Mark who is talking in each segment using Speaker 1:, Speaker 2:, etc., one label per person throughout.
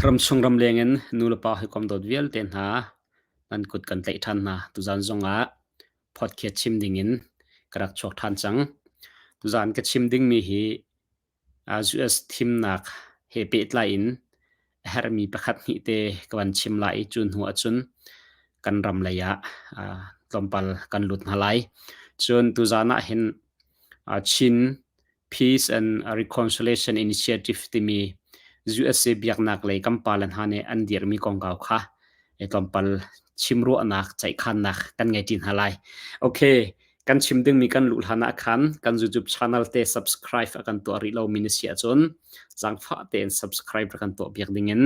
Speaker 1: Ramchung ramleng in nulepa hawikom dawt vialte hna nan kut kan tlaih ṭhan hna. Tuzaan zongah podcast chim dingin ka rak chuak ṭhan cang. Tuzaan ka chim dingmi hi US thimnak he pehtlai in a herhmi pakhat hnih te ka van chim lai i cu hnu ahcun kan ram lei ah tlawmpal kan lut hna lai. Cun tuzaan ah hin Chin Peace and Reconciliation Initiative timi USA biaknak lei kan pale hna nih an dirhmi kongkau kha tlawmpal chimruahnak, ceihkhannak kan ngei ṭi hna lai. Okay, kan chim dingmi kan luh hlan ah khan kan YouTube channel te subscribe a kan tuah rih lomi na si ahcun zaangfah tein subscribe kan tuah piak dingin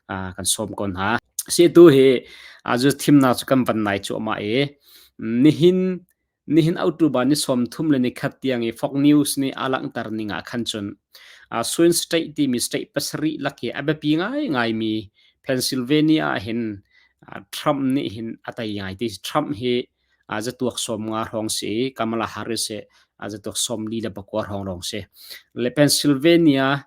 Speaker 1: kan sawm ko hna. Si tu hi zu thimnak cu kan van nai cuahmah i nihin Nihin October ni 31 tiang i Fox News nih a langhter ning ah khan cun Swin State timi state pasarih lak hi a biapi ngaingaimi Pennsylvania ah hin Trump nih hin a tei ngai ti. Trump hi zatuak 50 hrawng si i Kamala Harris hi zatuak 44 hrawng lawng si. Le Pennsylvania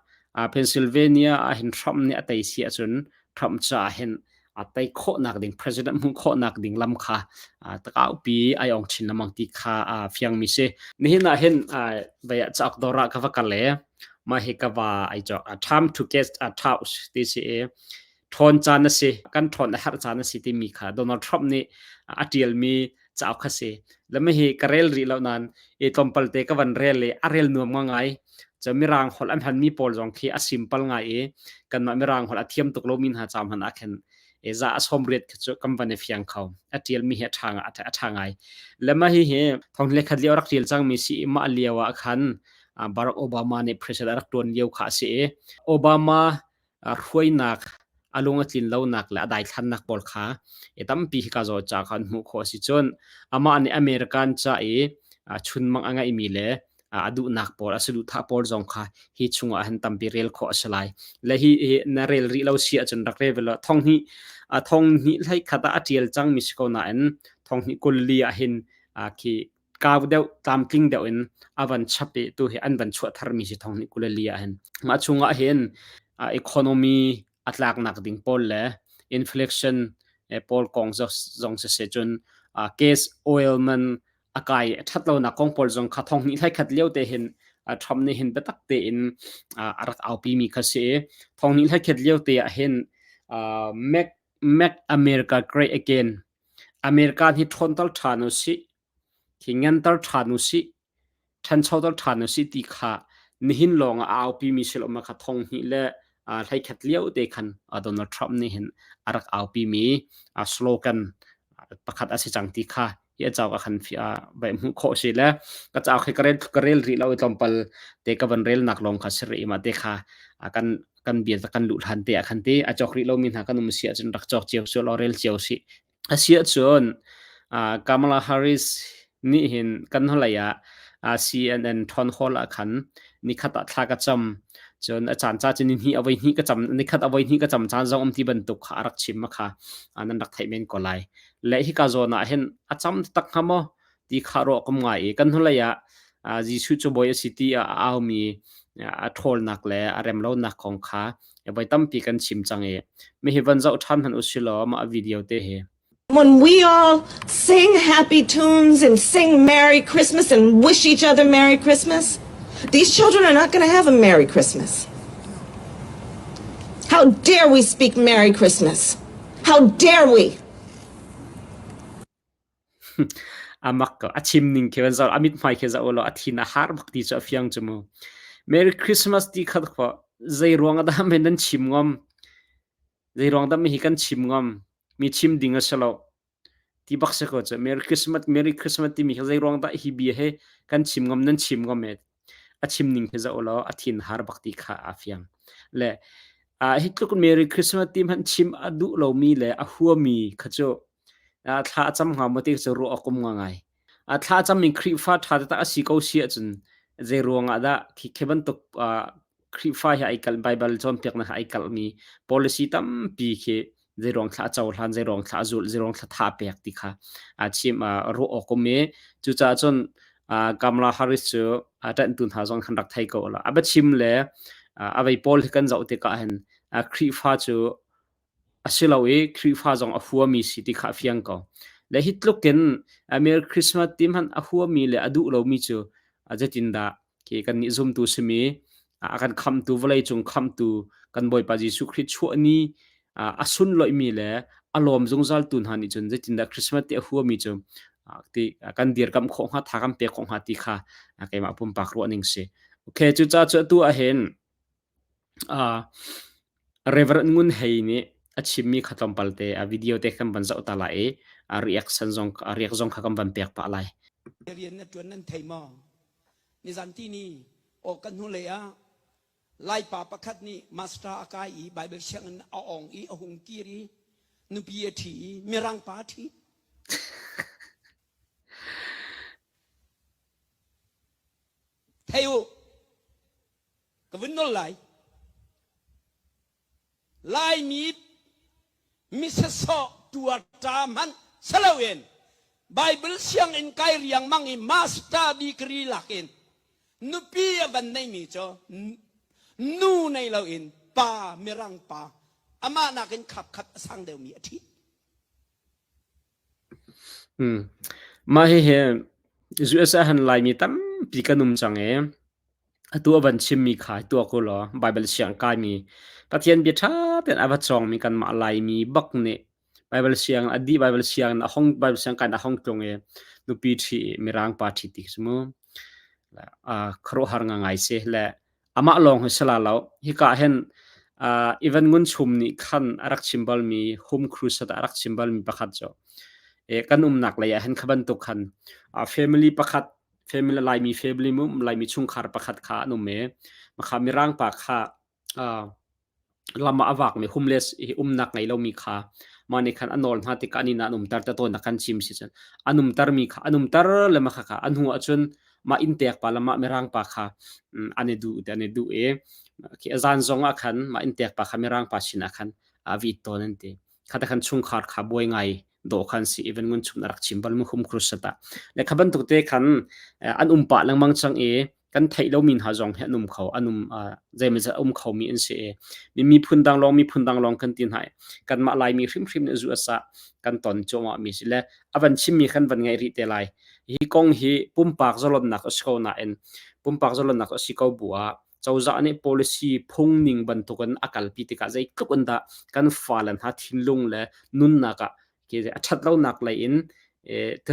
Speaker 1: Pennsylvania ah hin Trump nih a tei si ahcun Trump caah hin a tei khawhnak ding president hmuh khawhnak ding lam kha takaupi ai ong chin lamang ti kha fiangmi si. Nihin ah hin vai ah cauk dawr ah ka va kal e mah hi ka va ai cawk time to get a house ti si i ṭhawn caan a si kan ṭhawn a herh caan a si timi kha Donald Trump nih a ṭialmi cauk kha si. Le mi hi ka rel rih lo nain i tlawmpal te ka van rel i a rel nuam ngai. Cu mirang holh an hmanmi pawl zong khi a simple ngai i kanmah mirang holh a thiam tuk lomi hna ca hmanh ah khin e za a 80 khi cu kan van i fiang kho. A ṭialmi hi a ṭha a ṭha ngai. Le mah hi hi thong le khat lio rak ṭial cangmi si i mah lio ah khan Barack Obama nih president a rak ṭuan lio kha a si i Obama hruainak a lung a tlin lonak le a daithlannak pawl kha i tampi hika zaw ca kha an hmuh khawh a si cun amah nih American ca i chunmang a ngeihmi le a duhnak pawl a saduhthah pawl zong kha hi chungah hin tampi rel khawh a si lai. Le hi hi na rel rih lo si ahcun rak rel ve law thong hnih thong hnih hlei khat ah a ṭial cangmi si ko nain thong hnih 24 ah hin khi kau deuh tlamtling deuh in a van chap i tu hi an van chuah tharmi si thong nih 24 ah hin mah chungah hin economy a tlaknak ding pawl le inflation pawl kong zong si se cun case oil man a kai a that lonak kong pawl zong kha thong hnih hlai khat lio te hin Trump nih hin biatak tein a rak aupi mi kha si thong hnih hlai khat lio te ah hin make make America great again America hi ṭhawnter ṭhan usih, hi nganter ṭhan usih, ṭhanchoter ṭhan usih ti kha nihin lawng ah a aupimi silawm kha thong hnih le 11 lio te khan Donald Trump nih hin a rak aupimi slogan pakhat a si cang ti kha hi a cauk ah khan vai hmuh khawh si le ka cauk hi ka rel rih lo i tlawmpal te ka van relnak lawng kha si rih i mah te kha kan kan bia kan luh hlan te ah khan ti a cawk rih lomi hna kan um si ahcun rak cawk cio su law rel cio si. A si ahcun Kamala Harris nih hin kan hnulei ah CNN Town Hall ah khan nikhat ah thla ka cam cun a caan ca cun ni avoi hnih ka cam nikhat avoi hnih ka cam caan zong um ti bantuk kha a rak chim kha nan rak theih men ko lai le hika zawn ah hin a cam tak hnga maw ti kha ruah kum ngai i kan hnulei ah Jesuh cu bawi a si ti a aumi a ṭhawlnak le a remlonak kong kha voi tampi kan chim cang i mi hi van zoh ṭhan hmanh usih law mah video te hi.
Speaker 2: When we all sing happy tunes and sing Merry Christmas and wish each other Merry Christmas, these children are not going to have a Merry Christmas. How dare we speak Merry Christmas? How dare we?
Speaker 1: A mak ko. A chim ning khi van zoh, a mithmai khi zoh law a thin a har bak ti cu a fiang cu mu. Merry Christmas ti kha khua zei ruang ah dah men nan chim ngam? Zei ruang dah mi hi kan chim ngam? Mi chim ding a si lo. Ti bak si ko cu. Merry Christmas, Merry Christmas timi khi zei ruang dah hi bia he kan chim ngam nan chim ngam e. A chim ning khi zoh law a thin har bak ti kha a fiang. Le hi tluk Merry Christmas ti hmanh chim a duh lomi le a huami kha cu thla a cam hnga maw ti cu ruah awk um ngai. Thla a cammi Khrihfa ṭha taktak a si ko si ahcun zei ruang ah dah khi khi bantuk Khrihfa he ai kalh Baibal cawnpiaknak he ai kalhmi policy tampi khi zei ruang thla a cohlan, zei ruang thla a zulh, zei ruang thla tha a pek ti kha a chim ruah awk um i cucaah cun Kamala Harris cu a ṭanhtu hna zong khan rak thei ko la. A biachim le a vei pawl hi kan zoh tikah hin Khrihfa cu a si lo i Khrihfa zong a huami si ti kha a fiang ko. Le hi tluk in Merry Christmas ti hmanh a huami le a duh lomi cu zeitindah khi kannih zumtu simi a kan khamtu vawleicung khamtu kan Bawipa Jesuh Khrih chuah ni a sunlawihmi le a lawm zungzaltu hna nih cun zeitindah Christmas ti a huami cu ti kan dirkamh khawh hnga tha kan pek khawh hnga ti kha keimah pumpak ruah ning si. Okay, cucaah cu atu ahhin Reverend Ngun Hei nih a chimmi kha tlawmpal te a video te kan van zoh ta lai i a reaction zong a react zong kha kan van pek pah lai.
Speaker 3: Rian na ṭuan nan thei maw? Nizan tini aw kan hnulei ah Laipa pakhat nih master a kai i Bible sianginn a ong i a hung kir i nupi a ṭhi i Mirang pa a ṭhi. Thei u, ka vun nol lai. Laimi misasawh tuarṭa hmanh saloin Bible sianginn kai riangmang i master degree lakin nupi a van neimi cu nu nei loin pa mirang pa amah nakin khap khat a sang deuhmi a ṭhit.
Speaker 1: Mah hihi US ah hin Laimi tampi kan um cang i atu a van chimmi kha tuak u law Baibal siang kaimi Pathian bia ṭha tein a va cawngmi kanmah Laimi bak nih Baibal siang a dih Baibal siang a hong Baibal siang kai in a hong tlung i nupi ṭhi i Mirang pa ṭhi ti khi si mu. Khuaruahhar ngangai si le Amah lawng hi si la lo. Hika ah hin Evan Ngun Chum nih khan a rak chim balmi Home Crusade ah a rak chim balmi pakhat cu kan umnak lei ah hin kha bantuk khan family pakhat family Laimi family mum Laimi chungkhar pakhat kha an um i makha Mirang pa kha lam ah a vakmi homeless i umnak ngei lomi kha mah nih khan a nawl hna tikah an inn ah an umter te tawn a kan chim si cun an umtermi kha an umter le mah kha a hnu ahcun mah inntek pa le mah mirang pa kha an i duh te an i duh i khi a zan zong ah khan mah inntek pa kha mirang pa sinah khan a vit tawn an ti kha te khan chungkhar kha buai ngai dawh khan si even ngun chum na rak chim bal mu hum crusade ah le kha bantuk te khan an um pah lengmang cang i kan theih lomi hna zong hi an um kho an um zeimawzat um khomi an si i mi miphun dang lawng miphun dang lawng kan ti hna i kanmah Laimi hrimhrim nih zu asa kan ton cuahmah mi si le a van chimmi kan van ngaih rih te lai hi kong hi pumpak zalonnak a si ko nain pumpak zalonnak a si ko bu ah cozah nih policy phung ning bantukin a kalpi tikah zeitluk in dah kan fale hna thinlung le nunnak ah a ṭhat lonak lei in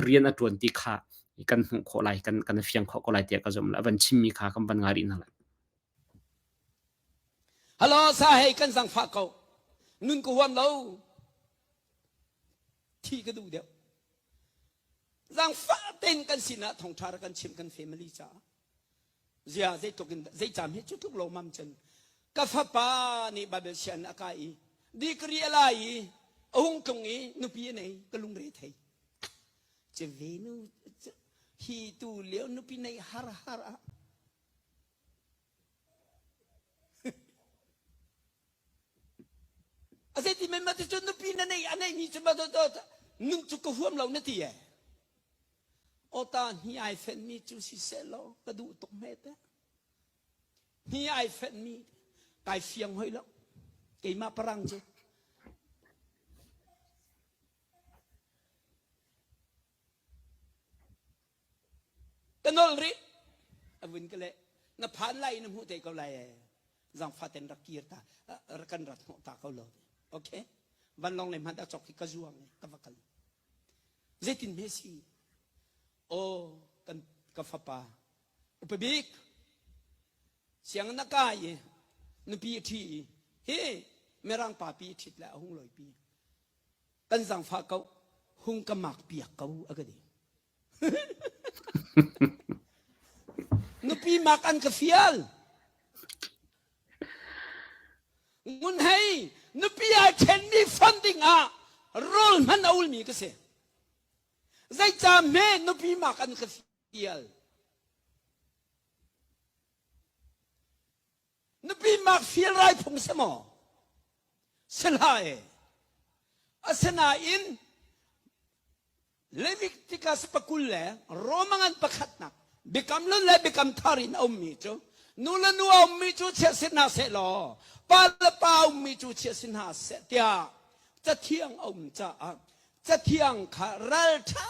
Speaker 1: rian a ṭuan ti kha kan hmuh khawh lai kan kan fiang khawh ko lai tiah ka zumh la van chimmi kha kan van ngai rih hna lai.
Speaker 3: Hello sa hei kan zangfah ko nun ka huam lo thi ka duh deuh zangfah ten kan sinah thongṭha ra kan chim kan family caah Zia zeitluk in zei cam hi cu tluk lo mam cun ka fapa nih Bible sian a kai i degree a lai i a hung tlung i nupi a nei ka lungre thei. Ci ve nu hi tu lio nupi nei har har ah a zeiti men ma cu nupi na nei a nei mi cu ma do nun cu ka huam lo na ti e Awta hni ai fenhmi cu siseh law ka duh tuk hme teh. Hni ai fenhmi kai fiang hoi lo. Keimah parang cu. Ka nol rih. A vun ka leh. Na phan lai na hmuh te ko lai ee. Zangfa ten rak kir ta kan rat hnawh ta ko lo. Okay. Vanlawng le hmanh a cok hi ka zuang ka va kal. Zeitin hme si? Aw, kan ka fapa upa bik sianginn a kai i nupi a ṭhi i hi mirang pa pi a ṭhit le a hung loipi kan zangfah ko hung ka mak piak ko a ka ti nupi mak an ka fial Ngun hei nupi ai ṭhenmi fon dingah rawl hman a ulmi ka si. Zeicah hme nupi mak an ka fial? Nupi mak fial rai phung si maw? Si hlah e. Asinain Leviticus pakul le Roma ngan pakhatnak Biakam Hlun le Biakam Thar in a ummi cu Nu le nu a ummi cu chiah si hna seh law pa le pa a ummi cu chiah si hna seh tiah cathiang a um caah cathiang kha ralṭha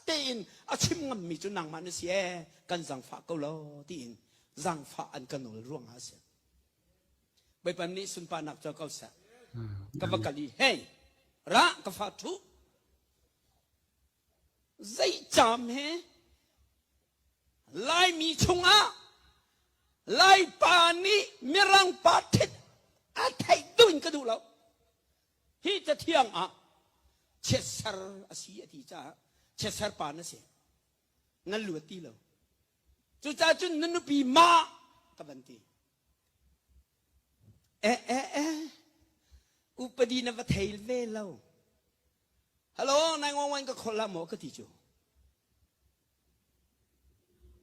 Speaker 3: tein a chim ngammi cu nangmah na si ee kan zangfah ko lo tiin zangfah an ka nawl ruangah a si. Bawipa nih sunparnak co ko seh. Ka va kal i hey ra ka fa ṭhu zei cam he Laimi chungah Laipa nih Mirang pa ṭhit a theih duh in ka duh lo. Hi cathiang ah chiatser a si a ti caah chiatser pa na si. Na luat ti lo. Cucaah cun na nupi ma ka van ti. Eh eh eh upadi na va thei ve lo. Hello, 911 ka call la maw ka ti cu.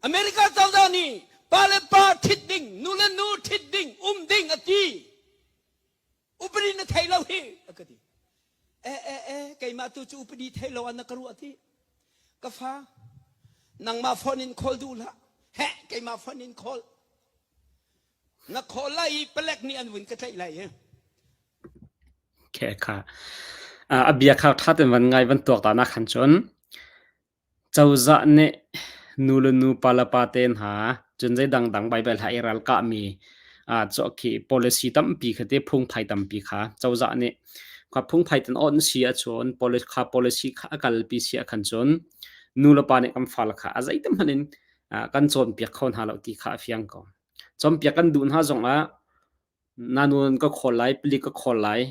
Speaker 3: America cozah nih pa le pa ṭhit ding, nu le nu ṭhit ding, um ding a ti. Upadi na thei lo hi a ka ti. Eh eh eh keimah tu cu upadi thei lo ah na ka ruah ti. Ka fa, nangmah phone in call duh hlah. Heh, keimah phone in call. Na call lai i palek nih an vun ka tlaih lai i.
Speaker 1: Khe kha. A bia kha ṭha ten van ngai van tuak ta na khan cun Cozah nih nu le nu, pa le pa te hna cun zei dangdang Baibal he ai ralkahmi khi policy tampi kha ti phungphai tampi kha cozah nih kha phungphai ten on si ahcun kha policy kha a kalpi si ahkhan cun nu le pa nih kan fale kha a zeitik hmanh in kan cawnpiak kho hna lo ti kha a fiang ko. Cawnpiak kan duh hna zongah na nu ka khawl lai, palik ka khawl lai,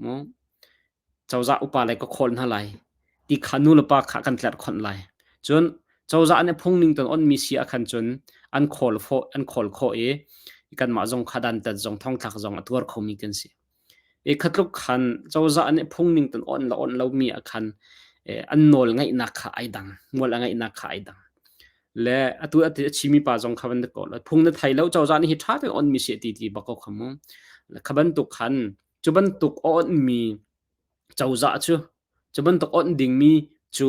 Speaker 1: mu cozah upa lei ka khawl hna lai ti kha nu le pa kha kan tlerhkhonh lai. Cun cozah nih phungning ton onmi si ahkhan cun an khawl fawh an khawl khawh i kanmah zong kha dantat zong thongthlak zong a tuar khomi kan si. I khatluk khan cozah nih phungning ton on le on lomi ahkhan an nawl ngeihnak kha ai dang, mual a ngeihnak kha ai dang. Le atu a chimi pa zong kha van ko phung na thai lo cozah nih hi ṭha tein onmi si ti ti bak ko kha mu. Kha bantuk khan Cu bantuk a onhmi cozah cu, cu bantuk onh dingmi cu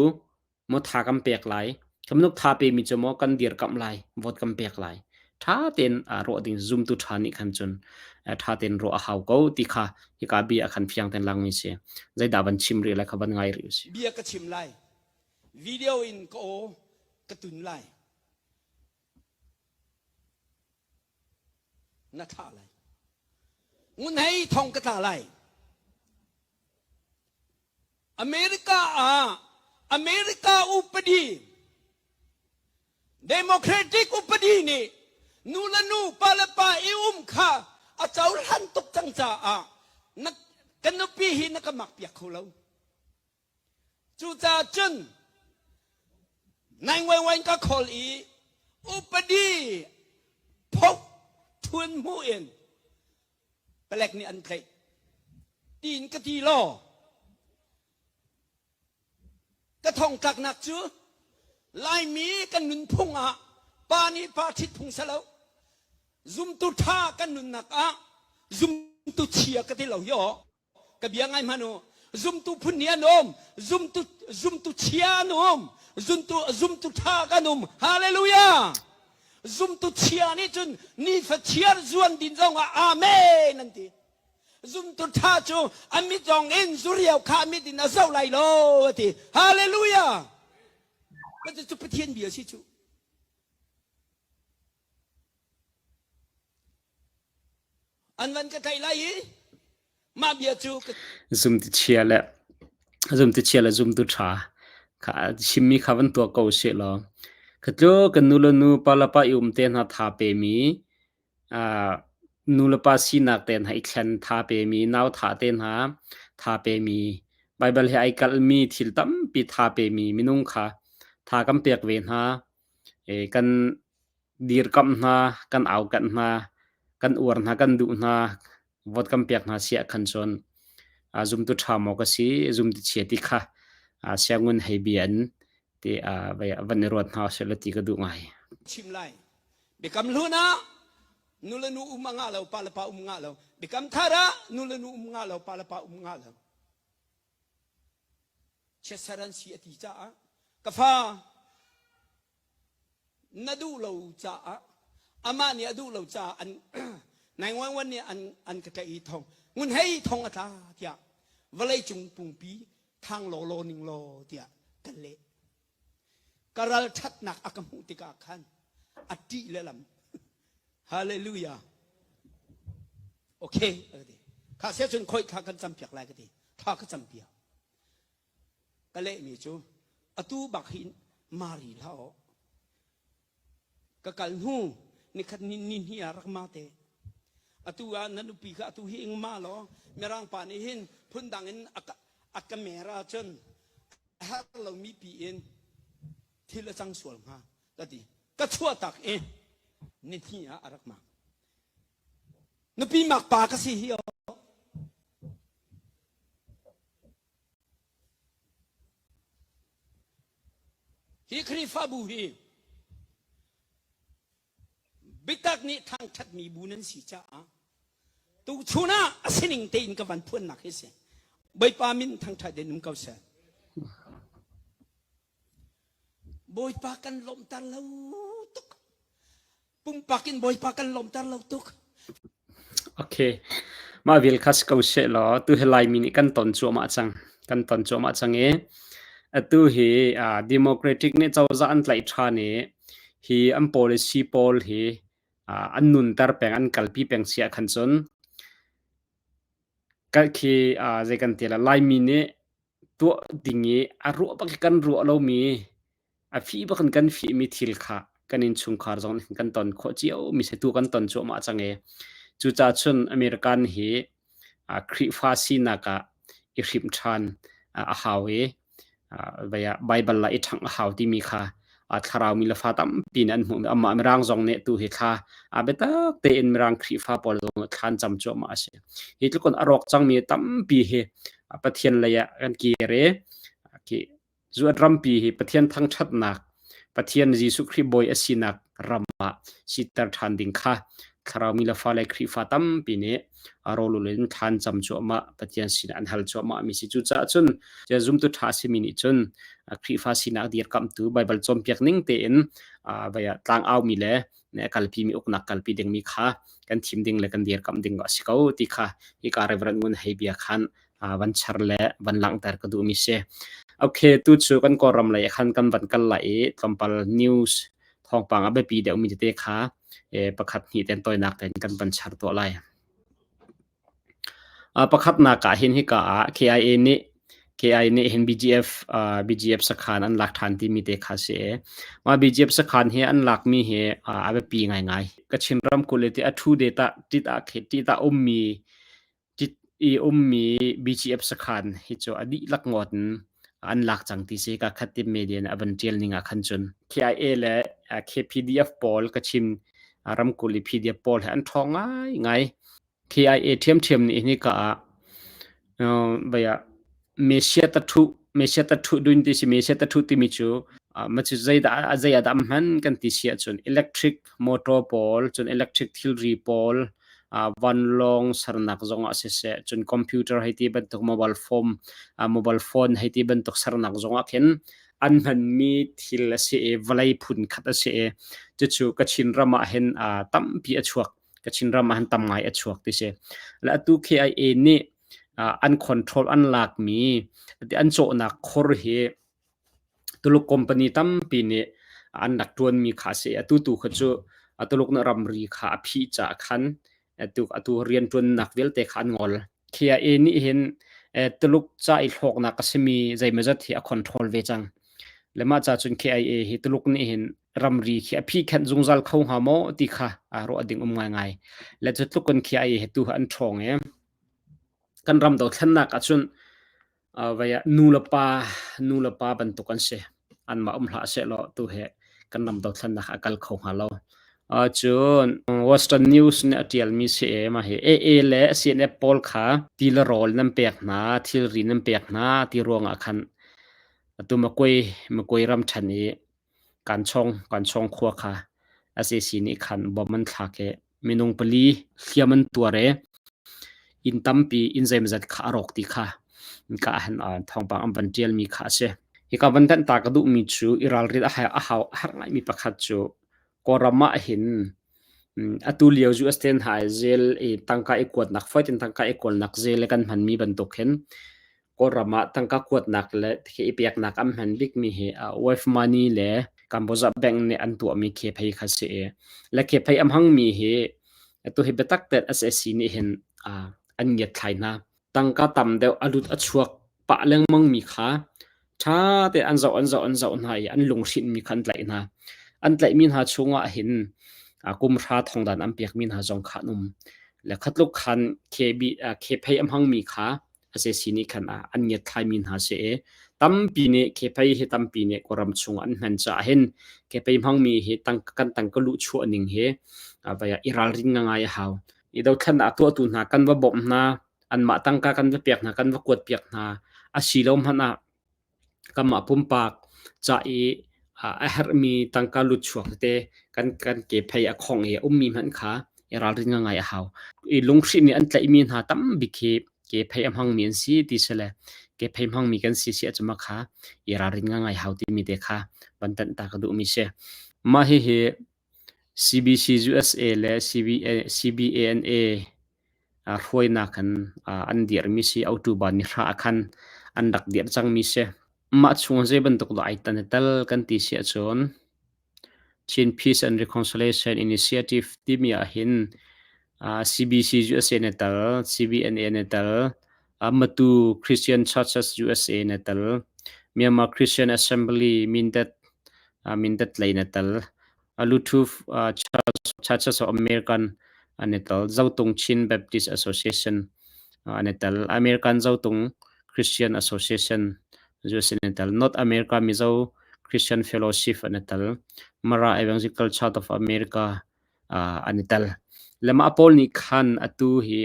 Speaker 1: maw tha kan pek lai, cu bantuk tha pemi cu maw kan dirkamh lai, vote kan pek lai. Ṭha tein ruah ding zumtu ṭha nih khan cun ṭha tein ruah a hau ko ti kha hika bia ah khan fiang tein langmi si. Zeidah van chim rih lai kha van ngai rih usih.
Speaker 3: Bia ka chim lai. Video in ka aw ka tun lai. Na thlah lai. Ngun hei thong ka tla lai. America ah America upadi Democratic upadi nih nu le nu pa le pa i um kha a cohlan tuk cang caah na ka nupi hi na ka mak piak kho lo. Cucaah cun 911 ka call i upadi phok thun hmu in palek nih an tlaih tiin ka ti law ka thongtlaknak cu Laimi kan nunphung ah pa nih pa ṭhit phung si lo zumtu ṭha kan nunnak ah zumtu chia ka ti lo hi aw Ka bia ngai hmanh u. Zumtu phun nih an um. Zumtu zumtu chia an um. Zumtu zumtu tha kan um. Hallelujah. Zumtu chia nih cun nifa chiar zuan din zong ah amen an ti. Zumtu tha cu a mit zong in zuriau kha a mit in a zoh lai lo a ti. Hallelujah. Cu Pathian bia si cu. An van ka tlaih lai i mah bia cu ka
Speaker 1: Zumtu chia le zumtu chia le zumtu ṭha kha chimmi kha van tuah ko seh law kha tlu kan nu le nu pa le pa i um te hna tha pemi uh, nu le pa sinak te hna i thlen tha pemi nau tha te hna tha pemi Bible he ai kalmi thil tampi tha pemi minung kha tha kan pek ve hna e, kan dirkamh hna, kan aukanh hna, kan uar hna, kan duh hna, vote kan pek hna siah khan cun zumtu ṭha maw ka si, zumtu chia ti kha siangun hei bia in ti van i ruat hna usih law ti ka duh ngai.
Speaker 3: Chim lai. Biakam hlun ah nu le nu um a ngah lo, pa le pa um ngah lo. Biakam thar ah nu le nu um ngah lo, pa le pa um ngah lo. Chiatser an si a ti caah ka fa na duh lo caah Amah nih a duh lo caah an 911 nih an an ka tlaih i thong ngun hei thong a tla tiah vawlei cung pungpi thang law law ning law tiah ka leh. Ka ral ṭhatnak a ka hmuh tikah khan a ṭih le lam. Hallelujah. Okay, ka ti. Kha sia cun khoi thla kan campiak lai ka ti. Thla ka campiak. Ka lehmi cu atu bak hin Mari hlah aw. Ka kal hnu nikhat ni ni hnih ah rak ma te. Atu ah na nupi kha atu hi ing ma law Mirang pa nih hin phundang in a ka mer ahcun a har lomi pi in thil a cang sual hnga ka ti. Ka chuah tak i ni hnih ah a rak mak. Nupi mak pa ka si hi aw. Hi Khrihfabu hi biatak nih thangṭhatmi bu nan si caah tuchun ah a sining tein ka van phuannak hi si. Bawipa min thangṭhat in um ko seh. Bawipa kan lawmhter lo tuk. Pumpak in Bawipa kan lawmhter lo tuk.
Speaker 1: Okay. Mah vial kha si ko seh law tu hi Laimi nih kan ton cuahmah cang. Kan ton cuahmah cang i atu hi Democratic nih cozah an tlaih ṭhan i hi an policy pawl hi an nunter peng an kalpi peng si ah khan cun khi zei kan ti la Laimi nih tuah ding i a ruah bak kan ruah lomi a fih bak in kan fihmi thil kha kan innchungkhar zong nih kan ton khawh cio mi si tu kan ton cuahmah cang i cucaah cun American hi Khrihfa sinak ah i hrimh ṭhan a hau i Baibal la i ṭhangh a hau timi kha thlarau mi le fa tampi nih an hmuh. Amah Mirang zong nih tu hi thla biatak tein Mirang Khrihfa pawl zong nih thla an cam cuahmah a si. Hi tluk in a rawk cangmi tampi hi Pathian lei ah kan kir i Zuat rampi hi Pathian thangṭhatnak, Pathian Jesuh Khrih Bawi a sinak ram ah siter ṭhan ding kha thlarau mi le fale Khrihfa tampi nih rawlul in thlan cam cuahmah Pathian sinah an hal cuahmah mi si. Cucaah cun zumtu ṭha a simi nih cun Khrihfa sinak dirkamhtu Baibal cawnpiak ning tein tlangau mi le kalpi mi uknak kalpi dingmi kha kan thim ding le kan dirkamh ding a si ko ti kha hika Reverend Ngun Hei bia khan van char le van langhter ka duhmi si. Okay, tu cu kan Kawlram lei khan kan van kal lai i tlawmpal news thawngpang a biapi deuhmi tete kha pakhat hnih ten tawinak tein kan van char tuah lai. Pakhatnak ah hin hika ah KIA nih KIA nih hin BGF sakhan an lak ṭhan timi te kha si. Mah BGF sakhan hi an lakmi hi a biapi ngaingai. Kachin ramkulh i ti a ṭhu de tah tit ah tit ah ummi tit i ummi BGF sakhan hi cu a dihlak ngawt in an lak cang ti si ka khat ti media nih a van ṭial ning ah khan cun KIA le KPDF pawl Kachin ramkulh i PDF pawl he an ṭhawng ngaingai. KIA ṭhiamṭhiam nih hika ah Mesia tathu dun ti si Mesia tathu timi cu macu zeidah zei ah dah hman kan ti si ahcun electric motor pawl cun electric thilri pawl vanlawng sernak zong ah siseh cun computer hei ti bantuk mobile phone mobile phone hei ti bantuk sernak zong ah khin an hmanmi thil a si i vawlei phun khat a si i cucu Kachin ram ah hin tampi a chuak. Kachin ram ah han tam ngai a chuak ti si. Le atu KIA nih an control an lakmi an cawhnak khor hi Tuluk company tampi nih an rak ṭuanmi kha a si. Atu tu kha cu Tuluk nih ramri kha a phih caah khan atu atu rianṭuannak vialte kha an ngol. KIA nih hin Tuluk ca i hlawknak a simi zeimawzat hi a control ve cang. Le mah ca cun KIA hi Tuluk nih hin ramri khi a phihkhenh zungzal kho hnga maw ti kha aa ruah ding um ngaingai. Le cu tluk in KIA hi tu an ṭhawng i kan ram dothlennak ahcun vai ah nu le pa nu le pa bantuk an si. Anmah um hlah sehlaw tu hi kan ram dothlennak a kal kho hnga lo. Cun Western News nih a ṭialmi si i mah hi AA le CNF pawl kha ti le rawl nan pek hna, thilri nan pek hna ti ruangah khan atu Makwe ram ṭhan i Kanchong khua kha sac nih khan bomb an thlak i minung pali hliam an tuar i inn tampi inn zeimawzat kha a rawk ti kha hika ah hin thawngpang an van ṭialmi kha a si. Hika van thanh ta ka duhmi cu i ralrin a hau a har ngaimi pakhat cu Kawlram ah hin. Atu lio US ten hna i zel i tangka i kuatnak fawi tein tangka i kawlnak zel i kan hmanmi bantuk hin Kawlram ah tangka kuatnak le khi i peknak an hman bikmi hi Wave Money le Kamboja Bank nih an tuahmi khephei kha si i le khephei a hmangmi hi atu hi biatak tein SAC nih hin an ngiatthlai hna. Tangka tam deuh a lut a chuak pah lengmangmi kha ṭha tein an zoh an zoh an zoh hna i an lunghrinhmi kha an tlaih hna. An tlaihmi hna chungah hin kum hra thongdan an pekmi hna zong kha an um. Le khatluk khan KB, khephei a hmangmi kha SAC nih khan an ngiatthlaimi hna si i tampi nih khephei hi tampi nih Kawlram chung an hman caah hin khephei hmangmi hi tang, kan tangka luhchuah ning hi vai ah i ralrin ngai a hau. I dothlennak a tuahtu hna kan va bawmh hna, anmah tangka kan va pek hna, kan va kuat piak hna a si lo hmanh ah kanmah pumpak ca i a herhmi tangka lutchuak tete kan kan kephei a khong i a ummi hmanh kha i ralrin ngai a hau. I lunghrih nih an tlaihmi hna tam bik hi kephei a hmangmi an si ti si le kephei hmangmi kan si si ahcun mah kha i ralrin ngai hau timi te kha van tanh ta ka duhmi si. Mah hihi CBC USA le CBANA hruainak in an dirhmi si. October nihra ah khan an rak dirh cangmi si. Mah chung zei bantuk dah ai tan i tel kan ti si ahcun Chin Peace and Reconciliation Initiative timi ahhin CBC USA na tel, CBNA na tel, Matu Christian Churches USA na tel, Myanmar Christian Assembly Mindat Mindat lei na tel, Luthuf Churches of American an i tel, Zotung Chin Baptist Association an i tel, American Zotung Christian Association USA an i tel, North America Mizo Christian Fellowship an i tel, Mara Evangelical Church of America an i tel. Le mah pawl nih khan atu hi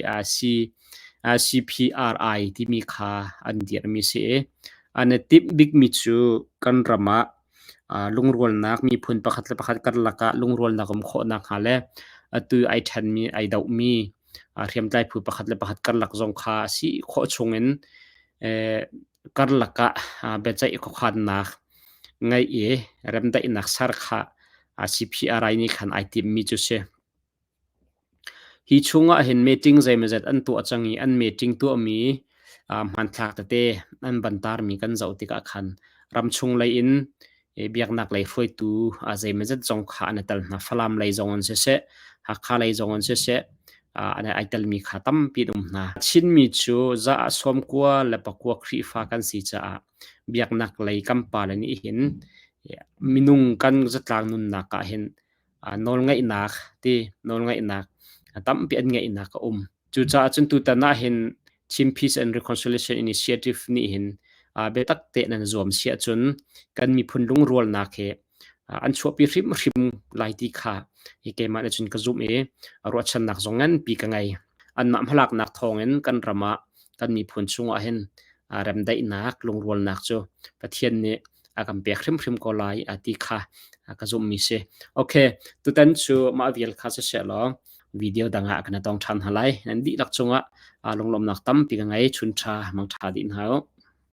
Speaker 1: CPRI timi kha an dirhmi si i an i timh bikmi cu kan ram ah lungrualnak miphun pakhat le pakhat karlak ah lungrualnak um khawh nakhnga le atu ai ṭhenmi ai dohmi hriamtlai phu pakhat le pakhat karlak zong kha a si khawh chungin karlak ah biaceih khuakhannak ngeih i remdaihnak ser kha CPRI nih khan ai timhmi cu si. Hi chungah hin meeting zeimawzat an tuah cang i an meeting tuahmi hmanthlak tete an van tarmi kan zoh tikah khan ramchung lei in biaknak lei hruaitu zeimawzat zong kha an i tel hna. Falam lei zong an siseh, Hakha lei zong an siseh, an ai telmi kha tampi an um hna. Chinmi cu za ah 94 Khrihfa kan si caah biaknak lei kan pale nih hin minung kan zatlang nunnak ah hin nawlngaihnak ti nawlngaihnak tampi an ngeihnak a um. Cucaah cun tutan ah hin Chin Peace and Reconciliation Initiative nih hin biatak tein an zuam si ahcun kan miphun lungrualnak hi an chuahpi hrimhrim lai ti kha hi keimah nih cun ka zumh i ruahchannak zong nganpi ka ngei. Anmah hmalaknak thawngin kan ram ah kan miphun chungah hin remdaihnak lungrualnak cu Pathian nih a kan pek hrimhrim ko lai ti kha ka zumhmi si. Okay, tutan cu mah vial kha si seh law video dang ah kan tong ṭhan hna lai. Nan dihlak cungah lunglawmhnak tampi ka ngei. Chun ṭha, mang ṭha dih hna u.